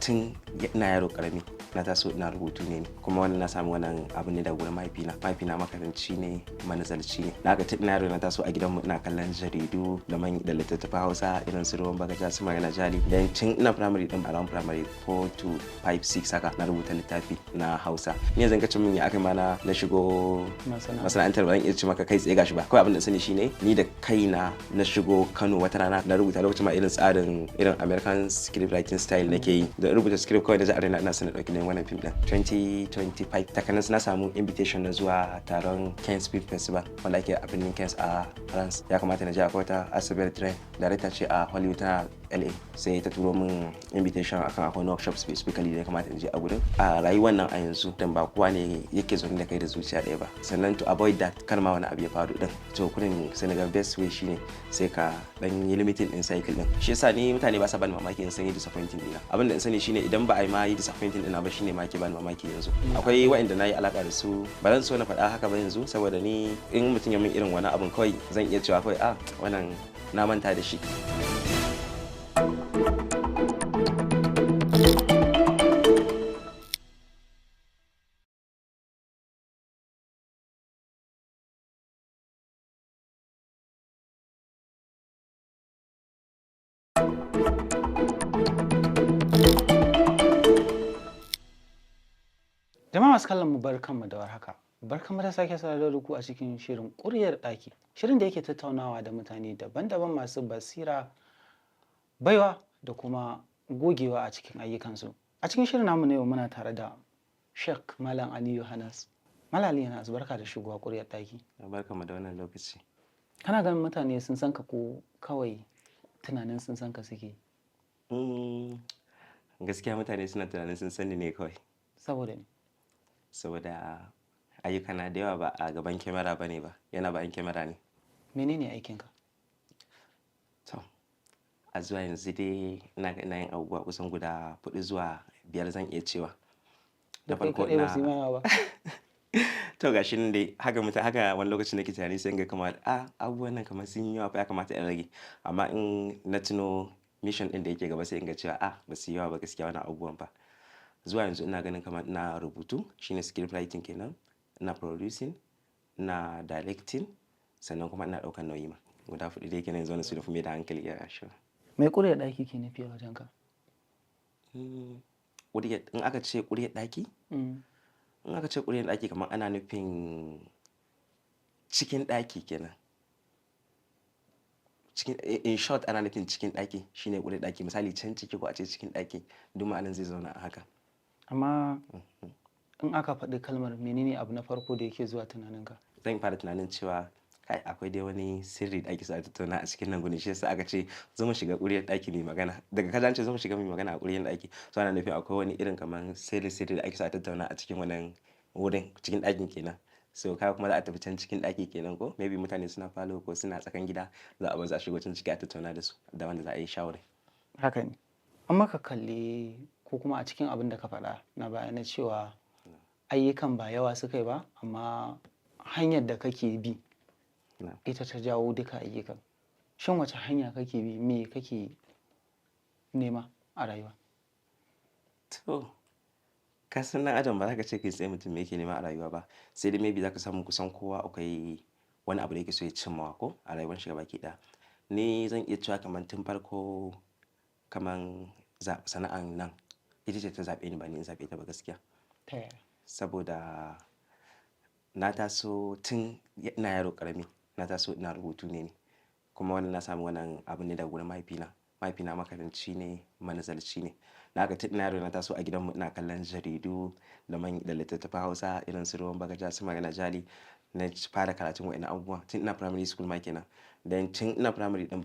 Tun ina yaro karami na taso ina rubutu ne, kuma wannan na samu wannan abu ne daga gurin mahaifina. Mahaifina makaranci ne, manazarci ne. Na haka tun ina yaro na taso a gidanmu ina kallon jaridu da man da littattafan Hausa irin su Ruwan Bagaja, su Magana Jari. Dan tun ina primary din, around primary 4 to 5, 6 haka, na rubuta littafi na Hausa. Ni yanzu ka ce min ya aka mana na shigo masana'antar, ba zan iya ce maka kai tsaye gashi ba. Kawai abin da sani shine ni da kaina na shigo Kano wata rana na rubuta. Lokacin ma irin tsarin irin American script writing style nake yi, da rubuta script kawai da za a raina ina son na dauki nauyin wannan film din. 2025 takanas na samu invitation na zuwa taron Cannes Film Festival wanda ake a birnin Cannes a France. Ya kamata na je. Akwai wata Asabel Train, director ce a Hollywood, tana LA, sai ta turo min invitation akan akwai workshop specifically da ya kamata in je a gurin. A rayuwar nan a yanzu dan ba kowa ne yake zaune da kai da zuciya ɗaya ba. Sannan to avoid that, kar ma wani abu ya faru din, to kurin sai na ga best way shine sai ka dan yi limiting din cycle din. Shi yasa ni mutane ba sa bani mamaki in san yi disappointing dina. Abin da in sani shine idan ba a yi ma yi disappointing dina ba, shine ma ke bani mamaki. Yanzu akwai waɗanda na yi alaka da su, ba zan so na faɗa haka ba yanzu, saboda ni in mutum ya min irin wani abin, kawai zan iya cewa kawai a wannan na manta da shi. Jama'a masu kallon mu, barkanmu da warhaka. Barkanmu da sake saduwa da ku a cikin shirin ƙuryar ɗaki. Shirin da yake tattaunawa da mutane daban-daban masu basira, baiwa da kuma gogewa a cikin ayyukansu. A cikin shirin namu na yau muna tare da Sheikh Malam Aliyu Hanas. Malam Aliyu Hanas, barka da shigowa ƙuryar ɗaki. Barkanmu da wannan lokaci. Kana ganin mutane sun san ka ko kawai tunanin sun san ka suke? Gaskiya mutane suna tunanin sun sani ne kawai. Saboda me? Saboda ayyukana da yawa ba a gaban kyamara ba ne ba, yana bayan kyamara ne. Menene aikinka? To, a zuwa yanzu dai ina ga ina yin abubuwa kusan guda huɗu zuwa biyar zan iya cewa. Da kai kaɗai ba su yi ma ba. To, gashi nan dai haka mutum haka wani lokacin nake tunani, sai in ga kamar a abubuwan nan kamar sun yi yawa fa, ya kamata in rage. Amma in na tuno mission ɗin da yake gaba, sai in ga cewa a ba su yi yawa ba gaskiya wannan abubuwan ba. Zuwa yanzu ina ganin kamar ina rubutu, shine script writing kenan, ina producing, ina directing, sannan kuma ina ɗaukan nauyi ma. Guda huɗu dai kenan yanzu wannan su na fi mai da hankali a shi. Me ƙuryar ɗaki ke nufi a wajenka? Ƙuryar, in aka ce ƙuryar ɗaki? In aka ce ƙuryar ɗaki, kamar ana nufin cikin ɗaki kenan. Cikin, in short, ana nufin cikin ɗaki shine ƙuryar ɗaki. Misali can ciki ko a ce cikin ɗaki, duk ma'anan zai zauna a haka. Amma in aka faɗi kalmar, menene abu na farko da yake zuwa tunaninka? Zan fara tunanin cewa kai akwai dai wani sirri da ake so a tattauna a cikin nan gurin, shi yasa aka ce zo mu shiga ƙuryar ɗaki mai magana. Daga ka ji an ce zo mu shiga mai magana a ƙuryar ɗaki, so ana nufin akwai wani irin kamar sirri sirri da ake so a tattauna a cikin wannan wurin, cikin ɗakin kenan. So kaga kuma za a tafi can cikin ɗaki kenan, ko maybe mutane suna falo ko suna tsakan gida, za a bazu a shigo can ciki a tattauna da su da wanda za a yi shawari. Haka ne. Amma ka kalli ko kuma a cikin abin da ka faɗa na baya na cewa ayyukan ba yawa suka yi ba, amma hanyar da kake bi ita ta jawo duka ayyukan. Shin wace hanya kake bi, me kake nema a rayuwa? To, ka san ɗan adam ba za ka ce kai tsaye mutum me yake nema a rayuwa ba. Sai dai maybe za ka samu kusan kowa akwai wani abu da yake so ya cimmawa ko a rayuwar shi gabaki ɗaya. Ni zan iya cewa kamar tun farko, kamar sana'an nan ita ce ta zaɓe ni, ba ni in zaɓe ta ba gaskiya. Ta yaya? Saboda na taso tun ina yaro ƙarami, na taso ina rubutu ne. Kuma wannan na samu wannan abu ne daga gurin mahaifina. Mahaifina makaranci ne, manazarci ne. Na haka tun ina yaro na taso a gidanmu ina kallon jaridu da man da littattafan Hausa irin su Ruwan Bagaja, su Magana Jari. Na fara karatun waɗannan abubuwan tun ina primary school ma kenan. Dan tun ina primary ɗin,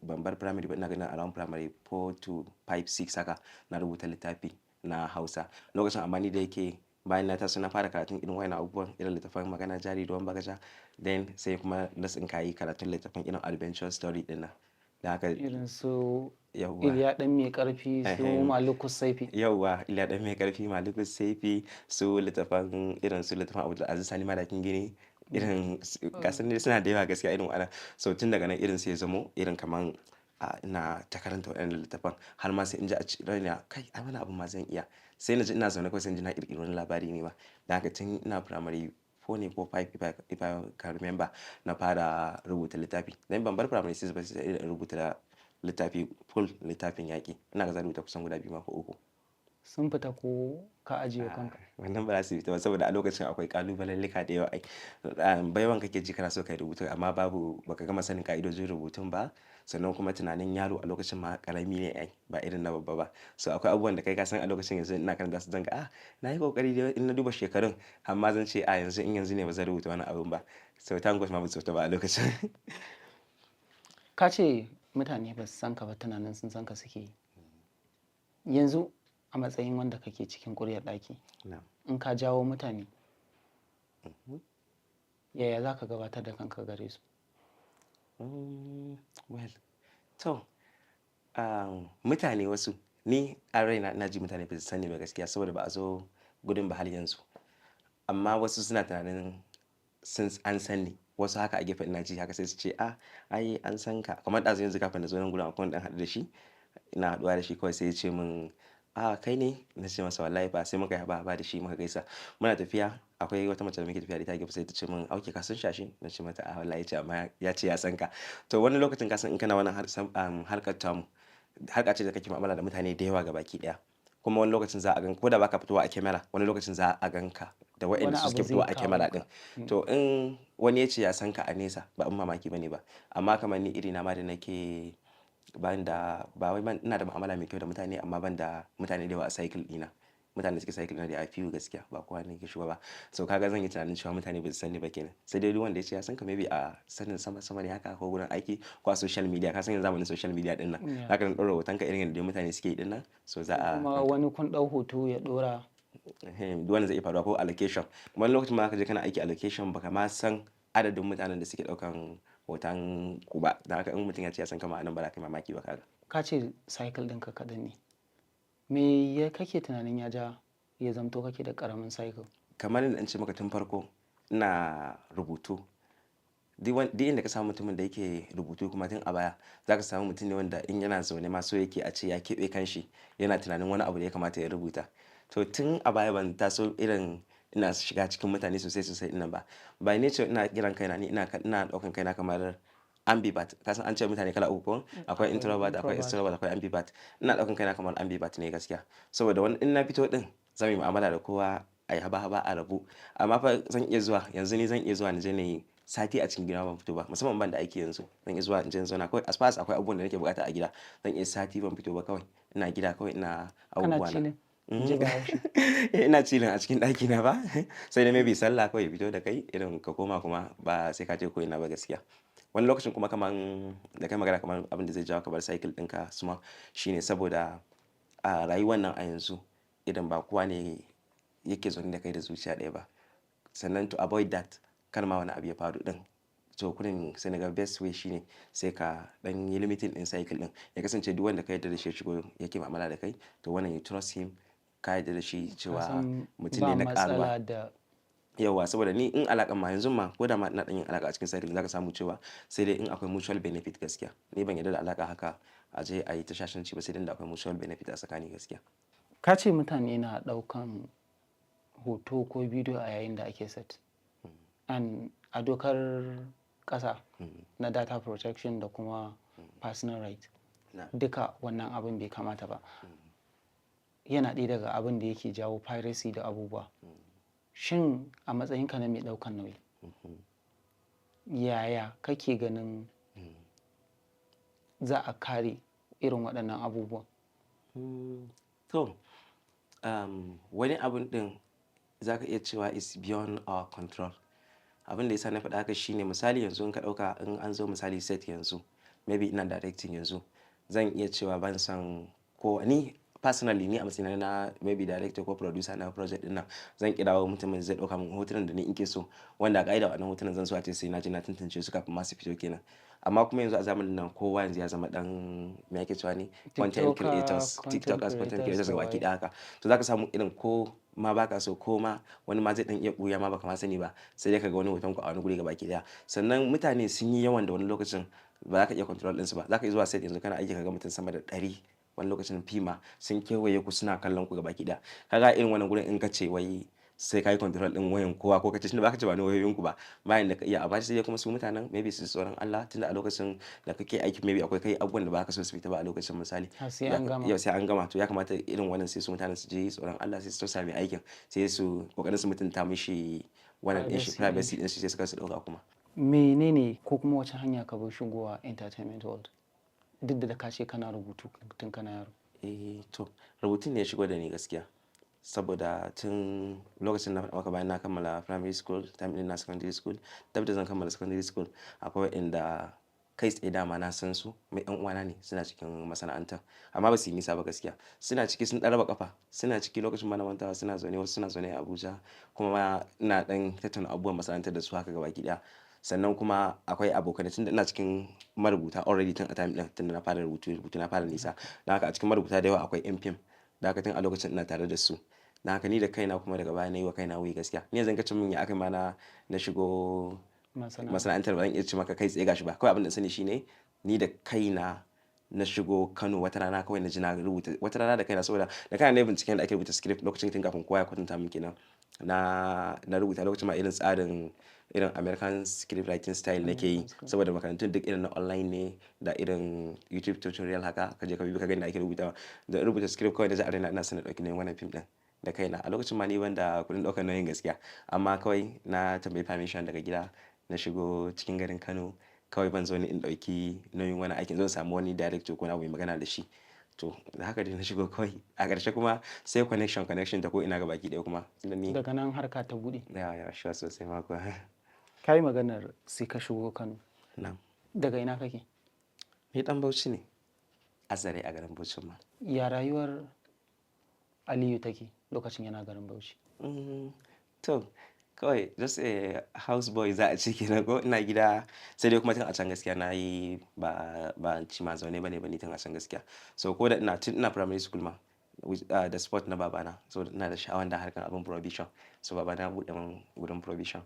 ban bar primary ba, ina ganin around primary 4 to 5, 6 haka, na rubuta littafi na Hausa. Lokacin amma ni da yake bayan na taso na fara karatun irin waɗannan abubuwan, irin littattafan Magana Jari, Ruwan Bagaja, then sai kuma na tsinkayi karatun littattafan irin adventure story ɗin nan. Da haka Irin su Yauwa. Iliya ɗan mai ƙarfi, su Maluku Saifi. Yauwa, Iliya ɗan mai ƙarfi, Maluku Saifi, su littattafan irin su littattafan Abdulaziz Sani Madakin Gini, irin gasu nan dai suna da yawa gaskiya irin waɗannan. So tun daga nan irin sai ya zamo irin kaman Ina ta karanta waɗannan littattafan har ma sai in ji a raina, kai ai wannan abun ma zan iya. Sai na ji ina zaune kawai sai in ji na ƙirƙiri wani labari ne ma. Dan haka tun ina primary 4 ne ko 5, if I can remember, na fara rubuta littafi. Dan ban bar primary 6 ba sai da in rubuta littafi, full littafin yaƙi. Ina ga zan rubuta kusan guda biyu ma ko uku. Sun fita ko ka ajiye kanka? Wannan ba za su fita ba saboda a lokacin akwai ƙalubalallika da yawa ai. Baiwan kake ji kana so ka yi rubutu amma babu, ba ka gama sanin ƙa'idojin rubutun ba. Sannan kuma tunanin yaro a lokacin ma ƙarami ne ai, ba irin na babba ba. So akwai abubuwan da kai ka san a lokacin yanzu ina karanta su zan ga, ah, na yi ƙoƙari dai in na duba shekarun, amma zan ce a yanzu in yanzu ne ba zan rubuta wannan abun ba. So thank God ma ba su fita ba a lokacin. Ka ce mutane ba su san ka ba, tunanin sun san ka suke yi. Yanzu a matsayin wanda kake cikin ƙuryar ɗaki, Na'am. in ka jawo mutane, yaya za ka gabatar da kanka gare su? Well, to, mutane wasu ni a raina ina ji mutane ba su sani ba gaskiya saboda ba a zo gudun ba har yanzu. Amma wasu suna tunanin sun an san ni. Wasu haka a gefe ina ji haka sai su ce, "Ah, ai an san ka." Kamar ɗazu yanzu kafin na zo nan gurin, akwai wanda ɗan haɗu da shi. Ina haɗuwa da shi kawai sai ya ce mun, "Ah, kai ne?" Na ce masa, "Wallahi ba." Sai muka yi haba haba da shi muka gaisa. Muna tafiya, akwai wata mace da muke tafiya da ita a gefe sai ta ce mun, "Okay, ka san shi?" Na ce mata, "A wallahi." Ya ce amma ya ce ya san ka. To wani lokacin ka san in kana wannan harkar tamu, harka ce da kake mu'amala da mutane da yawa gabaki ɗaya. Kuma wani lokacin za a gan ko da ba ka fitowa a kyamara, wani lokacin za a gan ka da waɗanda Wani su abu suke zai fitowa a kawo kyamara ka. ɗin. To in wani ya ce ya san ka a nesa, ba abin mamaki ba ne ba. Amma kamar ni irina ma da nake ban da, ba wai ban ina da mu'amala mai kyau da mutane amma ban da mutane da yawa a cycle ɗina. Mutanen da suke cycle ɗina they are few gaskiya, ba kowa ne yake shigowa ba. So ka ga zan yi tunanin cewa mutane ba su san ni ba kenan. Sai dai duk wanda ya ce ya san ka maybe a sanin sama sama ne haka ko gurin aiki ko a social media. Ka san yanzu zamanin social media ɗin nan. Zaka ɗan ɗora hotonka irin yadda mutane suke yi ɗin nan. So za a Kuma wani kun ɗau hoto ya ɗora. Duk wannan zai iya faruwa ko a location. Wani lokacin ma zaka je kana aiki a location ba ka ma san adadin mutanen da suke ɗaukan hoton ku ba. Dan haka in mutum ya ce ya san ka ma anan ba za ka yi mamaki ba ka ga. Ka ce cycle ɗinka kaɗan ne. Me ya kake tunanin ya ja ya zamto kake da ƙaramin cycle? Kamar yadda na ce maka tun farko, ina rubutu. Duk inda ka samu mutumin da yake rubutu kuma tun a baya, za ka samu mutum ne wanda in yana zaune ma so yake a ce ya keɓe kanshi yana tunanin wani abu da ya kamata ya rubuta. To tun a baya ban taso irin ina shiga cikin mutane sosai sosai ɗinnan ba. By nature ina kiran kaina ni ina ɗaukan kaina kamar ambivert. Ka san an ce mutane kala uku ko? Akwai introvert, akwai extrovert, akwai ambivert. Ina ɗaukan kaina kamar ambivert ne gaskiya. Saboda wani in na fito ɗin zamu yi mu'amala da kowa, ai haba haba a rabu. Amma fa zan iya zuwa yanzu, ni zan iya zuwa na je na yi sati a cikin gida ban fito ba. Musamman ban da aiki yanzu. Zan iya zuwa in je in zauna kawai as far as akwai abubuwan da nake buƙata a gida. Zan iya sati ban fito ba, kawai ina gida, kawai ina Kana abubuwa na. chilling? In ji Bahaushe. Ina chilling a cikin ɗakina ba. Sai dai maybe sallah kawai ya fito da kai irin ka koma kuma ba sai ka je ko ina ba gaskiya. Wani lokacin kuma kaman da kai magana, kamar abin da zai jawo ka bar cycle ɗinka small shine saboda a rayuwar nan a yanzu idan ba kowa ne yake zaune da kai da zuciya ɗaya ba. Sannan to avoid that, kar ma wani abu ya faru ɗin. To kurin sai naga best way shine sai ka ɗan yi limiting ɗin cycle ɗin. Ya kasance duk wanda ka yarda da shi ya shigo yake mu'amala da kai, to wannan you trust him, ka yarda da shi Ka cewa san mutum ba ne na ƙaruwa. matsala da Yauwa, saboda ni in alaƙan ma yanzu ma ko da ma ina ɗan yin alaƙa a cikin cycle, za ka samu cewa sai dai in akwai mutual benefit gaskiya. Ni ban yarda da alaƙa haka a je a yi ta shashanci ba sai dai inda akwai mutual benefit a tsakani gaskiya. Ka ce mutane na ɗaukan hoto ko bidiyo a yayin da ake set. And a dokar ƙasa na data protection da kuma personal right, duka wannan abin bai kamata ba. Yana ɗaya daga abin da yake jawo piracy da abubuwa. Shin a matsayinka na mai ɗaukan nauyi, yaya kake ganin za a kare irin waɗannan abubuwan? To, wani abun ɗin za ka iya cewa is beyond our control. Abin da ya sa na faɗa haka shine misali yanzu in ka ɗauka in an zo misali set yanzu, maybe ina directing yanzu, zan iya cewa ban son ko ni personally, ni a matsayina na maybe director ko producer na project ɗin nan, zan kirawo mutumin zai ɗauka min hotunan da ni in ke so, wanda a ƙa'ida wannan hotunan zan so ace sai na je na tantance su kafin ma su fito kenan. Amma kuma yanzu a zamanin nan kowa yanzu ya zama ɗan, me ake cewa ne, content TikToker, creators, content TikTokers, content creators creators da gabaki waye. ɗaya haka. To za ka samu irin ko ma baka so, ko ma wani ma zai dan iya buya ma baka ma sani ba, sai dai kaga wani hoton ku a wani guri gabaki daya. Sannan mutane sun yi yawan da wani lokacin ba za ka iya control ɗinsu ba. Za ka iya zuwa set yanzu kana aiki, kaga mutum sama da 100, wani lokacin fima, sun kewaye ku suna kallon ku gabaki daya. Kaga irin wannan gurin, in ka ce wai sai ka yi control ɗin wayan kowa, ko ka ce tunda ba ka ce ba ni wayoyinku ba, bayan da ka iya. Amma sai dai kuma su mutanen maybe su ji tsoron Allah, tunda a lokacin da kake aiki maybe akwai kai abubuwan da ba ka so su fita ba a lokacin, misali. Har sai an gama. Yau sai an gama. To, ya kamata irin wannan sai su mutanen su ji tsoron Allah, sai su tausaya mai aikin, sai su kokarin su mutunta mishi wannan ɗin shi. Privacy ɗin. Privacy ɗin shi, sai su su ɗauka kuma. Menene ko kuma wace hanya ka bi shigowa entertainment world, duk da ka ce kana rubutu tun kana yaro? Eh to, rubutun ne ya shigo da ni gaskiya. Saboda tun lokacin na faɗa maka, bayan na kammala primary school, time ɗin na secondary school, dab da zan kammala secondary school, akwai waɗanda kai tsaye dama na san su, mai ƴan uwana ne, suna cikin masana'antar. Amma ba su yi nisa ba gaskiya. Suna ciki, sun ɗan raba ƙafa. Suna ciki lokacin bana mantawa suna zaune, wasu suna zaune a Abuja, kuma ma ina ɗan tattauna abubuwan masana'antar da su haka gabaki ɗaya. Sannan kuma akwai abokanai, tunda ina cikin marubuta already tun a time ɗin, tunda na fara rubutu, rubutu na fara nisa. Don haka a cikin marubuta da yawa akwai ƴan fim. Don haka tun a lokacin ina tare da su. Don haka ni da kaina kuma daga baya na yi wa kaina wuyi gaskiya. Ni yanzu in ka ce mun ya aka yi ma na shigo masana'antar, ba zan iya ce maka kai tsaye gashi ba. Kawai abin da na sani shine ni da kaina na shigo Kano wata rana, kawai na ji na rubuta wata rana da kaina, saboda da kaina na yi binciken da ake rubuta script lokacin, tun kafin kowa ya kwatanta min kenan. Na rubuta lokacin ma irin tsarin irin American script writing style nake yi, saboda makarantun duk irin na online ne da irin YouTube tutorial haka, ka je ka bi ka ga yadda ake rubutawa. Da rubuta script kawai na ji a raina ina son na ɗauki nauyin wannan fim ɗin da kaina. A lokacin ma ni ban da kuɗin ɗaukar nauyin gaskiya. Amma kawai na tambayi permission daga gida, na shigo cikin garin Kano, kawai ban zo ni in ɗauki nauyin wani aikin, zan samu wani director ko wani abu mai magana da shi. To, da haka dai na shigo kawai. A ƙarshe kuma sai connection, connection ta ko ina gabaki ɗaya kuma. Tunda ni Daga nan harka ta buɗe. Ya, sure, sosai ma kuwa. Ka yi maganar sai ka shigo Kano. Na'am. Daga ina kake? Ni ɗan Bauchi ne. Azare, a garin Bauchi ma. Ya rayuwar Aliyu take lokacin yana garin Bauchi? To, kawai just a house boy za a ce kenan, ko ina gida, sai dai kuma tun a can gaskiya na yi ba ci ma zaune bane ba ni tun a can gaskiya. So ko da ina tun ina primary school ma with, da support na babana, so ina da sha'awan da harkar abin provision. So babana ya buɗe min wurin provision.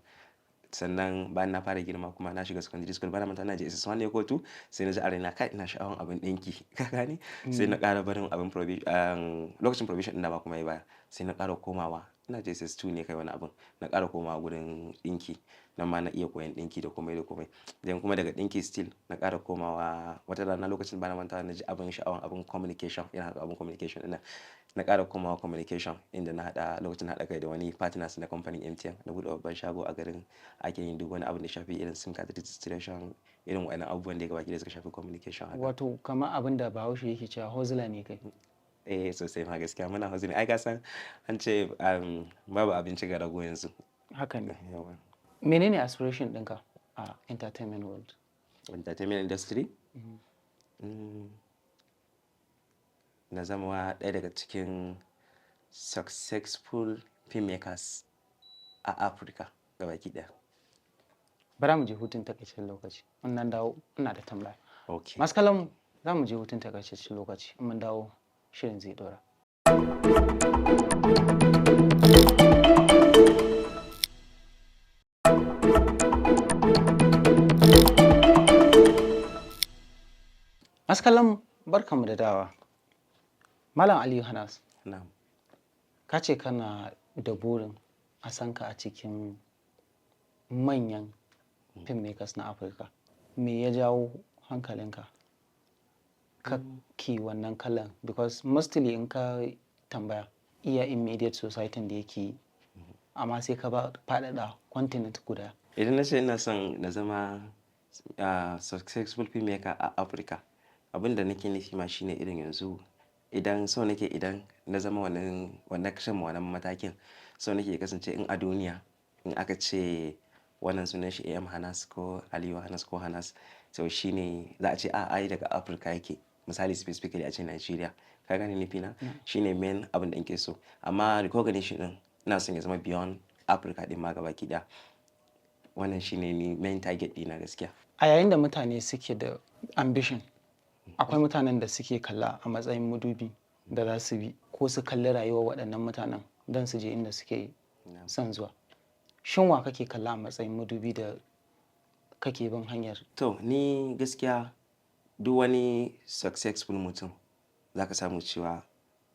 Sannan bayan na fara girma kuma na shiga secondary school, bana manta ina JSS 1 ne ko 2, sai na ji a raina kai ina sha'awan abin ɗinki. Ka gane? Sai na ƙara barin abin provision, lokacin provision ɗin dama kuma ya baya. Sai na ƙara komawa, ina JSS 2 ne kai wani abin. Na ƙara komawa gurin ɗinki. Nan ma na iya koyan ɗinki da komai da komai. Then kuma daga ɗinki still na ƙara komawa wata rana, lokacin bana mantawa na ji abin sha'awan abin communication, irin haka abin communication ɗin nan. Na ƙara komawa communication, inda na haɗa lokacin na haɗa kai da wani partners na kamfanin MTN, na buɗe babban shago a garin, ake yin duk wani abin da shafi irin SIM card registration, irin waɗannan abubuwan da gabaki ɗaya suka shafi communication haka. Wato kamar abin da Bahaushe yake cewa hustler ne kai. Eh, sosai ma gaskiya muna hustling. Ai ka san an ce babu abinci ga rago yanzu. Haka ne. Yauwa. Menene aspiration ɗinka a entertainment world? Entertainment industry? Na zama ɗaya daga cikin successful filmmakers a Africa gabaki ɗaya. Bara mu je hutun takaitaccen lokaci. In nan dawo ina da tambaya. Okay. Masu kallon mu, za mu je hutun takaitaccen lokaci. In mun dawo, shirin zai ɗora. Masu kallon mu, barkanmu da dawowa. Malam Aliyu Hanas, Na'am. ka ce kana da burin a san ka a cikin manyan filmmakers na Afirka. Me ya jawo hankalinka ka ke wannan kallon? Because mostly in ka tambaya iya immediate society da yake yi, amma sai ka ba faɗaɗa continent guda. Idan na ce ina son na zama successful filmmaker a Africa, abin da nake nufi ma shine irin yanzu idan so nake, idan na zama wannan kashin wannan matakin, so nake ya kasance in a duniya in aka ce wannan sunan shi AM Hanas ko Aliyu Hanas ko Hanas, so shine za a ce a ai daga Africa yake, misali specifically a ce Nigeria. Ka gane nufi na? Shine main abin da nake so. Amma recognition din ina son ya zama beyond Africa din ma gabaki ɗaya. Wannan shine ni main target ɗina gaskiya. A yayin da mutane suke da ambition, akwai mutanen da suke kalla a matsayin madubi da za su bi ko su kalli rayuwar waɗannan mutanen. Don su je inda suke son zuwa. Shin wa kake kalla a matsayin madubi da kake bin hanyar? To, ni gaskiya duk wani successful mutum za ka samu cewa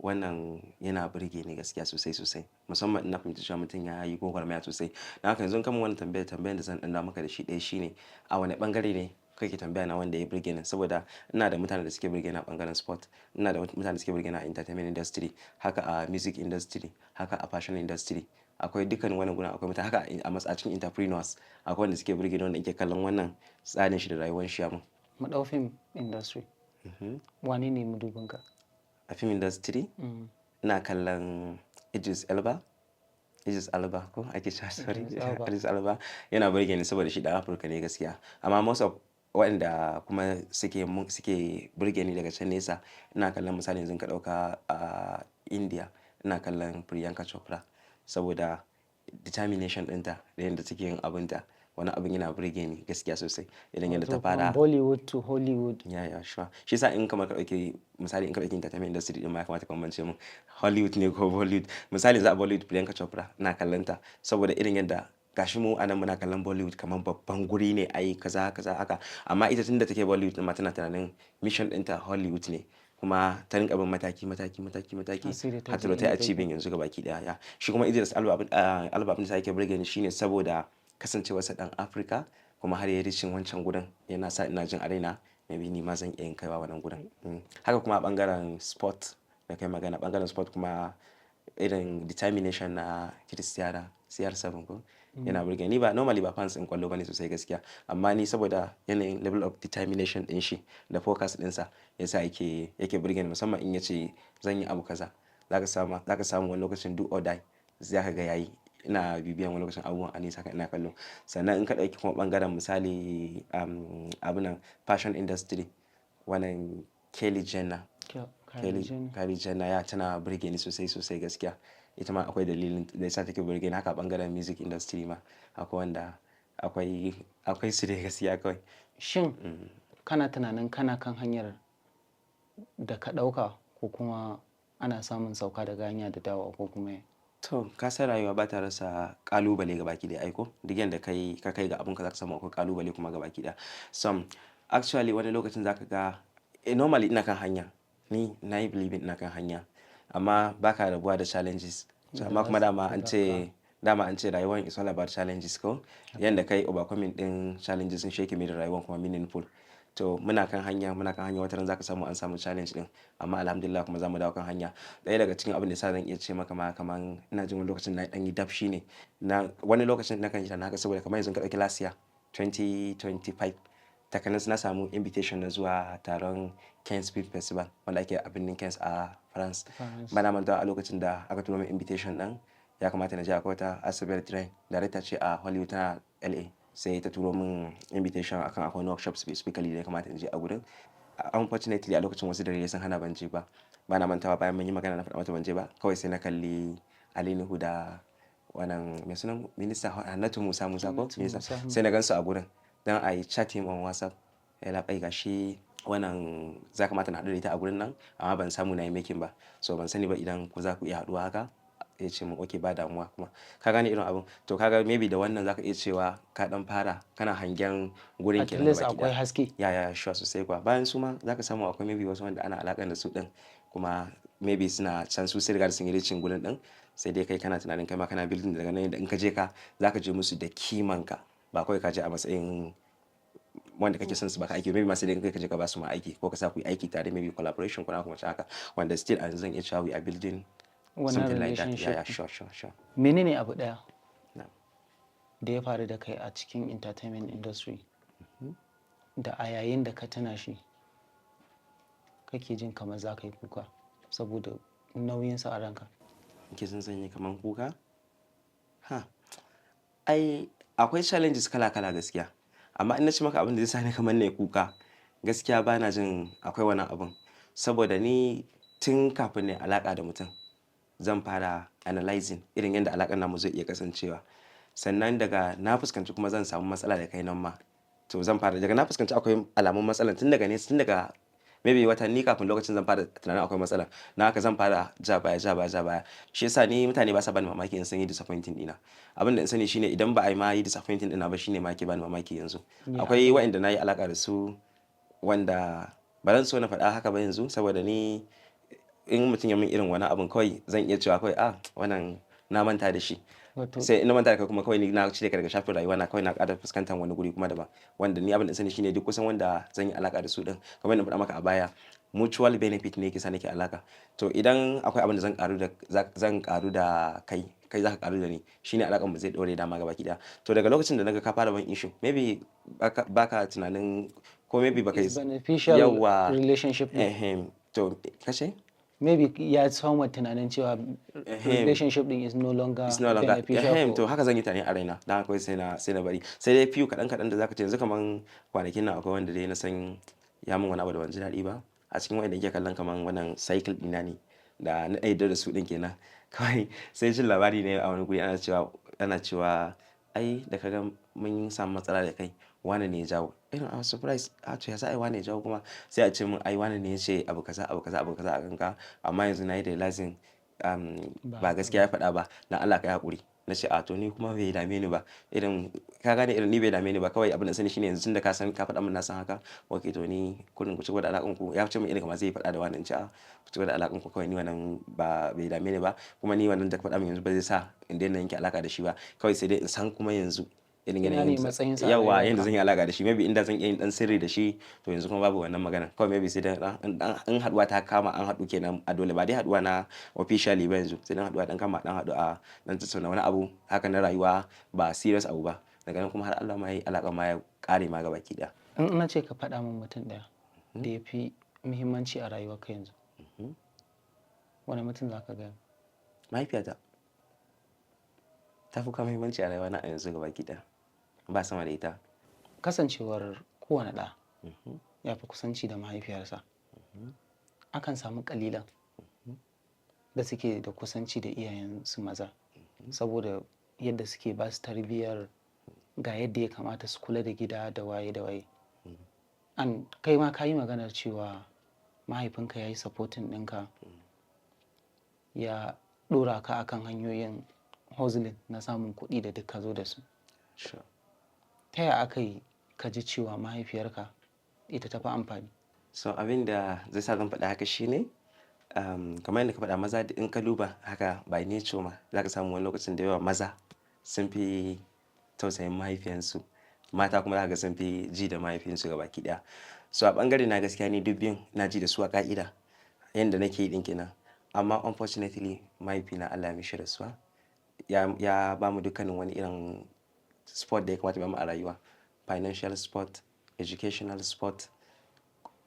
wannan yana burge ni gaskiya sosai sosai. Musamman in na fahimci cewa mutum ya yi gwagwarmaya sosai. Dan haka yanzu in ka mun wannan tambayar, tambayar da zan ɗan dawo maka da shi ɗaya shine, a wane ɓangare ne kake tambaya na wanda ya burge ni? Saboda ina da mutanen da suke burge ni a ɓangaren sport, ina da mutanen da suke burge ni a entertainment industry, haka a music industry, haka a fashion industry. Akwai dukkan wannan gurin, akwai mutane haka a cikin entrepreneurs, akwai wanda suke burge ni, wanda nake kallon wannan tsarin shi da rayuwar shi ya mun. Mu ɗau film industry. Wane ne madubinka? A film industry? Ina kallon Idris Elba. Idris Elba ko ake cewa, sorry. Idris Elba. Idris Elba yana burge ni saboda shi ɗan Afirka ne gaskiya. Amma most of waɗanda kuma suke burge ni daga can nesa, ina kallon, misali yanzu in ka ɗauka a India, ina kallon Priyanka Chopra saboda determination ɗinta da yadda take yin abunta. Wani abin yana burge ni gaskiya sosai. Irin yadda ta Wato from fara. Bollywood to Hollywood. Yeah, sure. Shi yasa in kamar ka ɗauki misali, in ka ɗauki entertainment industry ɗin ma, ya kamata ka bambance mun Hollywood ne ko Bollywood. Misali yanzu a Bollywood, Priyanka Chopra ina kallon ta saboda irin yadda gashi mu anan muna kallon Bollywood kamar babban guri ne ai kaza kaza haka. Amma ita tunda take Bollywood ɗin ma, tana tunanin mission ɗinta Hollywood ne. Kuma ta rinƙa bin mataki mataki mataki mataki Har sai da ta har ta je zo ta yi inda take. Achieving yanzu gabaki ɗaya. Ya. Shi kuma Idris Elba, abin da yake burge ni shine saboda kasancewarsa ɗan Afirka kuma har ya yi reaching wancan gurin, yana sa ina jin a raina maybe ni ma zan iya yin kaiwa wannan gurin. Haka kuma a ɓangaren sport da kai magana, ɓangaren sport kuma irin determination na Cristiano CR7 ko yana burge ni. Ba normally ba fans ɗin ƙwallo bane sosai gaskiya, amma ni saboda yanayin level of determination ɗin shi da focus ɗinsa yasa yake burge ni, musamman in ya ce zan yi abu kaza. Za ka samu wani lokacin do or die za ka ga yayi. Ina bibiyan wani lokacin abubuwan a nesa haka ina kallo. Sannan in ka ɗauki kuma ɓangaren misali, abunan fashion industry, wannan Kylie Jenner. Kylie Kylie Jenner. Kylie Jenner ya tana burge ni sosai sosai gaskiya. Ita ma akwai dalilin da yasa take burge ni. Haka a ɓangaren music industry ma akwai wanda akwai su dai gaskiya kawai. Shin kana tunanin kana kan hanyar da ka ɗauka, ko kuma ana samun sauka daga hanya da dawowa, ko kuma? To, ka san rayuwa ba ta rasa ƙalubale gabaki ɗaya ai ko? Duk yanda ka kai ga abunka, za ka samu akwai ƙalubale kuma gabaki ɗaya. Some actually wani lokacin za ka ga, normally ina kan hanya. Ni na yi believing ina kan hanya, amma ba ka rabuwa da challenges. So amma kuma dama an ce rayuwan is all about challenges ko? Yanda kai overcoming ɗin challenges ɗin shi yake mai da rayuwan kuma meaningful. To, muna kan hanya, muna kan hanya, wataran za ka samu an samu challenge ɗin, amma alhamdulillah kuma za mu dawo kan hanya. Ɗaya daga cikin abin da yasa zan iya ce maka ma kaman ina jin wani lokacin na ɗan yi dab shine na wani lokacin na kan yi tunanin haka, saboda kamar yanzu in ka ɗauki last year 2025, takanas na samu invitation na zuwa taron Cannes Film Festival wanda ake a birnin Cannes a France. France. Bana mantawa a lokacin da aka turo min invitation ɗin, ya kamata na je, akwai wata Asabel Train, director ce a Hollywood, tana LA, sai ta turo min invitation akan akwai wani workshop specifically da ya kamata in je a gurin. Unfortunately, a lokacin wasu dalilai sun hana ban je ba. Bana mantawa bayan mun yi magana na faɗa mata ban je ba. Kawai sai na kalli Ali Nuhu da wannan mai sunan minista, Hannatu Musa Musa ko? Hannatu Minista. Musa. Sai na gansu a gurin. Then I chat him on WhatsApp. Yallaɓai, gashi wannan za kamata na haɗu da ita a gurin nan, amma ban samu na yi making ba. So ban sani ba idan ku za ku iya haɗuwa haka. Ya ce mun okay, ba damuwa kuma. Ka gane irin abun? To, ka ga maybe da wannan za ka iya cewa ka ɗan fara kana hangen gurin At kenan least gabaki akwai ɗaya. haske. Yeah, sure, sosai kuwa. Bayan su ma za ka samu akwai maybe wasu wanda ana alaƙa da su ɗin kuma maybe suna can, su sun riga da sun yi reaching gurin ɗin, sai dai kai kana tunanin kai ma kana building daga nan, yanda in ka je ka za ka je musu da kimanka, ba kawai ka je a matsayin wanda kake son su baka aiki, maybe ma sai dai kai ka je ka ba su ma aiki ko ka sa ku yi aiki tare, maybe collaboration ko na kuma haka, wanda still a yanzu zan iya cewa we are building wannan something like that. relationship. Yeah, sure. Menene abu ɗaya Na'am. da ya faru da kai a cikin entertainment industry da a yayin da ka tuna shi kake jin kamar za ka yi kuka saboda nauyinsa a ranka? Nke sun sanya kaman kuka? Ha. Ai akwai challenges kala kala gaskiya. Amma in na ce maka abin da zai sa ni kamar na yi kuka, gaskiya bana jin akwai wannan abun. Saboda ni tun kafin na yi alaƙa da mutum, zan fara analyzing irin yadda alaƙar namu zai iya kasancewa. Sannan daga na fuskanci kuma zan samu matsala da kai nan ma, to zan fara daga na fuskanci akwai alamun matsalar tun daga nesa, tun daga Maybe watanni kafin lokacin zan fara tunanin akwai matsala. Na haka zan fara ja baya, ja baya, ja baya. Shi yasa ni mutane ba sa bani mamaki in sun yi disappointing ɗina. Abin da in sani shine idan ba a yi ma yi disappointing ɗina ba, shine ma yake bani mamaki yanzu. Akwai waɗanda na yi alaƙa da su wanda ba zan so na faɗa haka ba yanzu, saboda ni in mutum ya min irin wani abun, kawai zan iya cewa kawai, "Ah, wannan na manta da shi." Sai in na manta da kai kuma, kawai ni na cire ka daga shafin rayuwa na, kawai na ƙara fuskantar wani guri kuma daban. Wanda ni abin da sani shine duk kusan wanda zan yi alaƙa da su din, kamar yadda na faɗa maka a baya, mutual benefit ne yake sa nake alaƙa. To idan akwai abin da zan ƙaru da kai, kai zaka ƙaru da ni, shine alaƙar mu zai ɗore dama gabaki ɗaya. To daga lokacin da naga ka fara ban issue, maybe baka tunanin ko maybe baka Is beneficial Yawwa. relationship din. Ehem, to kace Maybe ya samu tunanin cewa relationship din is no longer it's no longer beneficial. To haka zan yi tunani a raina, dan haka sai na bari. Sai dai few kaɗan kaɗan da zaka ce yanzu, kaman kwanakin nan akwai wanda dai na san ya min wani abu da ban ji daɗi ba a cikin wanda yake kallon kaman wannan cycle ɗina ne da na yarda da su ɗin kenan. Kawai sai jin labari ne a wani guri ana cewa ai da kaga mun samu matsala da kai, wane ne ya jawo. Irin I was surprised, a to ya za a yi wane ya jawo? Kuma sai a ce min ai wane ne ya ce abu kaza, abu kaza, abu kaza a kanka, amma yanzu na yi realizing ba gaskiya ya faɗa ba, na Allah ka yi haƙuri. Na ce, "A to, ni kuma bai dame ni ba." Irin ka gane, irin ni bai dame ni ba. Kawai abin da sani shine yanzu tunda ka san ka faɗa min, na san haka. Okay, to ni kurin ku ci gaba da alaƙan ku. Ya ce min irin kamar zai faɗa da wani, in ce, "A, ku ci gaba da alaƙan ku kawai, ni wannan ba bai dame ni ba." Kuma ni wannan da ka faɗa min yanzu ba zai sa in daina yanke alaƙa da shi ba. Kawai sai dai in san kuma yanzu irin Ina yanayin ne matsayinsa a yawa yanda rayuwarka? zan yi alaƙa da shi. Maybe inda zan iya yin dan sirri da shi, to yanzu kuma babu wannan magana. Kawai maybe sai dai in haɗuwa ta kama an haɗu kenan a dole, ba dai haɗuwa na officially ba yanzu, sai dan haɗuwa dan kama dan haɗu a dan tattauna wani abu haka na rayuwa, ba serious abu ba. Daga nan kuma har Allah ma ya yi alaƙa ma ya ƙare ma gabaki ɗaya. In na ce ka faɗa min mutum ɗaya da ya fi muhimmanci a rayuwarka yanzu, wani mutum za ka gaya? Mahaifiyata ta fi kawo muhimmanci a rayuwa na a yanzu gabaki ɗaya, ba sama da ita. Kasancewar kowane ɗa ya fi kusanci da mahaifiyarsa, akan samu ƙalilan da suke da kusanci da iyayensu maza, saboda yadda suke ba su tarbiyyar ga yadda ya kamata su kula da gida da waye da waye. An kai ma ka yi maganar cewa mahaifinka ya yi supporting ɗinka, ya ɗora ka akan hanyoyin hustling na samun kuɗi da duk ka zo da su. Ta yaya aka yi ka ji cewa mahaifiyarka ita tafi amfani? So abin da zai sa zan faɗa haka shine, kamar yadda ka faɗa, maza in ka duba haka by nature ma za ka samu wani lokacin da yawa maza sun fi tausayin mahaifiyansu, mata kuma za ka ga sun fi ji da mahaifinsu gabaki ɗaya. So a ɓangare na gaskiya ni duk biyun na ji da su a ƙa'ida yanda nake yi ɗin kenan. Amma unfortunately mahaifina Allah ya mishi rasuwa, ya bamu dukkanin wani irin support da ya kamata ya bamu a rayuwa, financial support, educational support,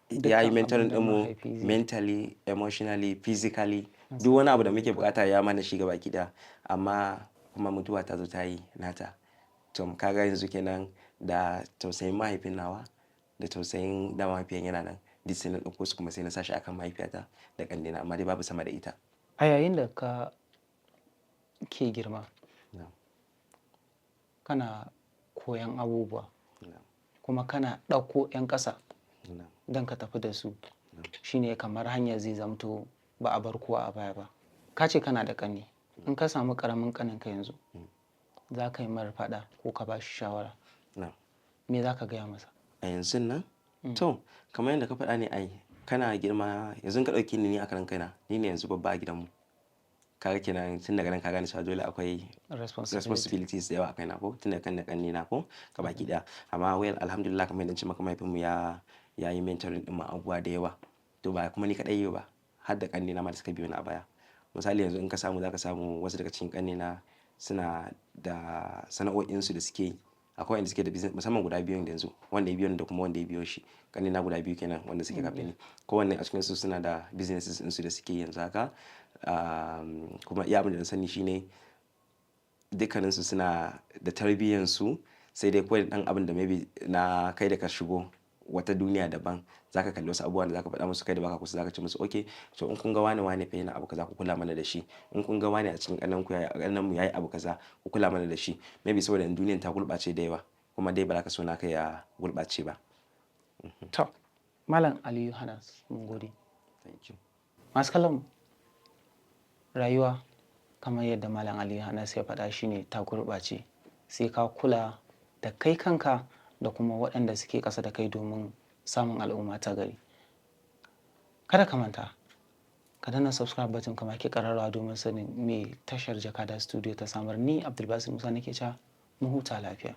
ya yi Dukkan mentoring abin da ɗinmu mahaifi zai. mentally, emotionally, physically, duk wani abu da muke bukata ya mana shi gabaki ɗaya. Amma kuma mutuwa ta zo ta yi nata. To kaga yanzu kenan da tausayin mahaifin nawa da tausayin da mahaifiyan yana nan, duk sai na ɗauko su kuma sai na sa shi akan mahaifiyata da ƙannena, amma dai babu sama da ita. A yayin da ka ke girma, Na'am. kana koyan abubuwa, Na'am. kuma kana ɗauko 'yan ƙasa Na'am. don ka tafi da su, shine kamar hanyar zai zamto ba a bar kowa a baya ba. Ka ce kana da ƙanne. In ka samu ƙaramin ƙaninka yanzu, za ka yi mara faɗa ko ka ba shi shawara, Na'am. me za ka gaya masa? A yanzun nan? To, kamar yadda ka faɗa ne ai, kana girma yanzu ka ɗauki ni a karan kaina, ni ne yanzu babba a gidanmu. Kaga kenan tun daga nan ka gane cewa dole akwai responsibility. Responsibilities da yawa a kaina, ko tun daga kan da ƙannena ko gabaki ɗaya. Amma well, alhamdulillah, kamar yadda na ce maka, mahaifinmu ya yi mentoring ɗin mu abubuwa da yawa. To ba kuma ni kaɗai yi ba, har da ƙannena ma da suka biyo ni a baya. Misali yanzu in ka samu, za ka samu wasu daga cikin ƙannena suna da sana'o'insu da suke yi. Akwai wanda suke da business, musamman guda biyun da yanzu, wanda ya biyo ni da kuma wanda ya biyo shi. Ƙannena guda biyu kenan wanda suke kafin ni. Kowanne a cikinsu suna da businesses ɗinsu da suke yi yanzu haka. Kuma iya abin da na sani shine dukkaninsu suna da tarbiyyansu, sai dai kawai ɗan abin da maybe na kai da ka shigo wata duniya daban, za ka kalli wasu abubuwan da za ka faɗa musu, kai da baka kusa za ka ce musu, "Okay, to in kun ga wane wane fa yana abu kaza, ku kula mana da shi. In kun ga wane a cikin ƙannen ku yayi, ƙannen mu yayi abu kaza, ku kula mana da shi." Maybe saboda duniyan ta gurɓace da yawa, kuma dai ba za ka so naka ya gurɓace ba. To. Malam Aliyu Hanas, mun gode. Thank you. Masu kallon, rayuwa kamar yadda Malam Aliyu Hanas ya faɗa shine ta gurɓace, sai ka kula da kai kanka da kuma waɗanda suke ƙasa da kai domin samun al'umma ta gari. Kada ka manta ka danna subscribe button, ka make ƙararrawa domin sanin me tashar Jakada Studio ta samar. Ni Abdulbasir Musa nake cewa mu huta lafiya.